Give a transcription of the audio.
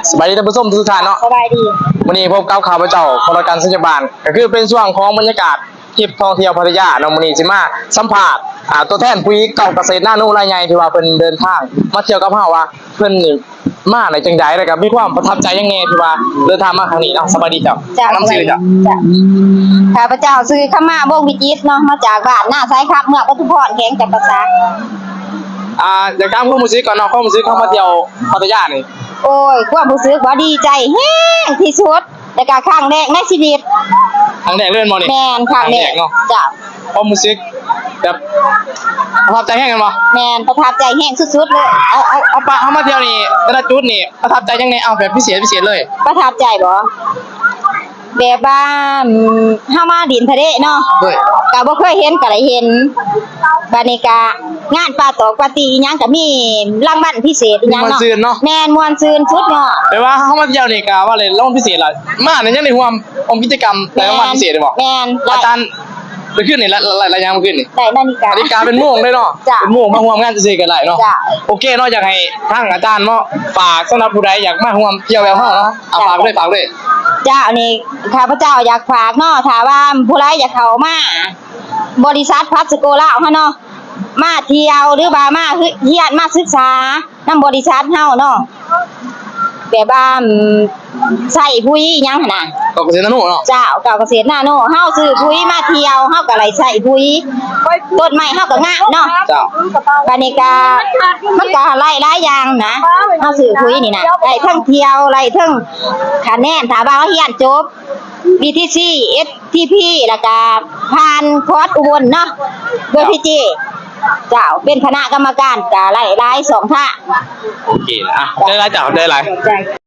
ສະບາຍດີທ່ານຜູ້ຊົມທຸກທ່ານເນາະ. ສະບາຍດີ. ມື້ນີ້ພົບກັບຂ້າພະເຈົ້າ ພະລັດກັນ ໄຊຍະບານ ກໍຄືເປັນຊ່ວງຂອງບັນຍາກາດ ທຣິບທ່ອງທ່ຽວພັດທະຍາເນາະ. ມື້ນີ້ຊິມາສຳພາດ ອ່າ ຕົວແທນຜູ້ຍິງເກົ່າກະເສດນາໂນລາຍໃຫຍ່ ທີ່ວ່າເພິ່ນເດີນທາງມາທ່ຽວກັບເຮົາ ວ່າເພິ່ນນີ້ມາໄດ້ຈັ່ງໃດ ແລ້ວກໍມີຄວາມປະທັບໃຈຫຍັງແດ່ທີ່ວ່າເດີນທາງມາຄັ້ງນີ້ເນາະ. ສະບາຍດີເຈົ້າ. ເຈົ້າ ນຳຊື່ເຈົ້າ. ເຈົ້າ ຂ້າພະເຈົ້າຊື່ ຄຳມາ ວົງວິຈິດເນາະ ມາຈາກບ້ານນາຊາຍຄຳ ເມືອງປະທຸມພອນ ແຂວງຈຳປາສັກ. ອ່າ ຢາກຖາມຄວາມຮູ້ສຶກກ່ອນເນາະ ຄວາມຮູ້ສຶກເຮົາມາທ່ຽວພັດທະຍານີ້. ໂອ້ຍ ຄວາມຮູ້ສຶກບໍ່ ດີໃຈແຮງທີ່ສຸດ ແລ້ວກະຄັ້ງແລກໃນຊີວິດ. ຄັ້ງແລກເລີຍແມ່ນບໍ່ນີ້? ແມ່ນ ຄັ້ງແລກ. ຄັ້ງແລກເນາະ. ເຈົ້າ. ຄວາມຮູ້ສຶກແບບປະທັບໃຈແຮງແມ່ນບໍ່? ແມ່ນ ປະທັບໃຈແຮງສຸດໆເລີຍ. ເອົາ ເອົາ ເອົາປະ ເຮົາມາທ່ຽວນີ້ ແຕ່ລະຈຸດນີ້ປະທັບໃຈຫຍັງແດ່? ເອົາແບບພິເສດ ພິເສດເລີຍ. ປະທັບໃຈບໍ່? ແບບວ່າ ອືມ ເຮົາມາຫຼິ້ນທະເລເນາະ. ໂດຍ. ກະບໍ່ເຄີຍເຫັນ ກະໄດ້ເຫັນ. ບາດນີ້ກະງານປາຕອກປາຕີອີ່ຫຍັງກະມີລາງວັນພິເສດອີ່ຫຍັງເນາະ. ມ່ວນຊື່ນເນາະ. ແມ່ນ ມ່ວນຊື່ນສຸດຍອດ. ແປວ່າເຮົາມາທ່ຽວນີ້ກະວ່າໄດ້ລາງວັນພິເສດລະ ມານີ້ຍັງໄດ້ຮ່ວມ ຮ່ວມກິດຈະກຳໄດ້ລາງວັນພິເສດຢູ່ບໍ່? ແມ່ນ. ອາຈານ ມື້ຄືນນີ້ ລະ ລະ ລະຫຍັງມື້ຄືນນີ້? ໄດ້ນາລິກາ. ນາລິກາເປັນໂມງເລີຍເນາະ. ເຈົ້າ. ເປັນໂມງມາຮ່ວມງານຊື່ໆກໍໄດ້ເນາະ. ເຈົ້າ. ໂອເຄເນາະ ຢາກໃຫ້ທາງອາຈານເນາະ ຝາກສຳລັບຜູ້ໃດຢາກມາຮ່ວມທ່ຽວແບບເຮົາເນາະ. ເອົາ ຝາກເລີຍ ຝາກເລີຍ. ເຈົ້າ ນີ້ຂ້າພະເຈົ້າຢາກຝາກເນາະ ຖ້າວ່າຜູ້ໃດຢາກເຂົ້າມາບໍລິສັດພັດສະໂກລາວເຮົາເນາະ ມາທ່ຽວ ຫຼືວ່າມາຮຽນ ມາສຶກສານຳບໍລິສັດເຮົາເນາະ ແບບວ່າ ອືມ ໃຊ້ປຸຍຫຍັງຫັ້ນນະ. ເກົ່າກະເສດນາໂນເນາະ. ເຈົ້າ ເກົ່າກະເສດນາໂນ ເຮົາຊື້ປຸຍມາທ່ຽວ ເຮົາກະໄດ້ໃຊ້ປຸຍ ຕົ້ນໄມ້ເຮົາກະງາມເນາະ. ເຈົ້າ. ບາດນີ້ກະ ມັນກະໄດ້ຫຼາຍຢ່າງນະ ເຮົາຊື້ປຸຍນີ້ນະ ໄດ້ເທິງທ່ຽວ ໄດ້ເທິງຄະແນນ ຖ້າວ່າເຮົາຮຽນຈົບ ບີທີຊີ ເອສທີພີ ແລ້ວກະຜ່ານຄອດອຸບົນເນາະ ໂດຍ ເຈົ້າ ພີຈີ ເຈົ້າ ເປັນຄະນະກຳມະການ ກະໄດ້ຫຼາຍຊ່ອງທາງ. ໂອເຄ ອ່ະ ໄດ້ຫຼາຍເຈົ້າ ໄດ້ຫຼາຍ.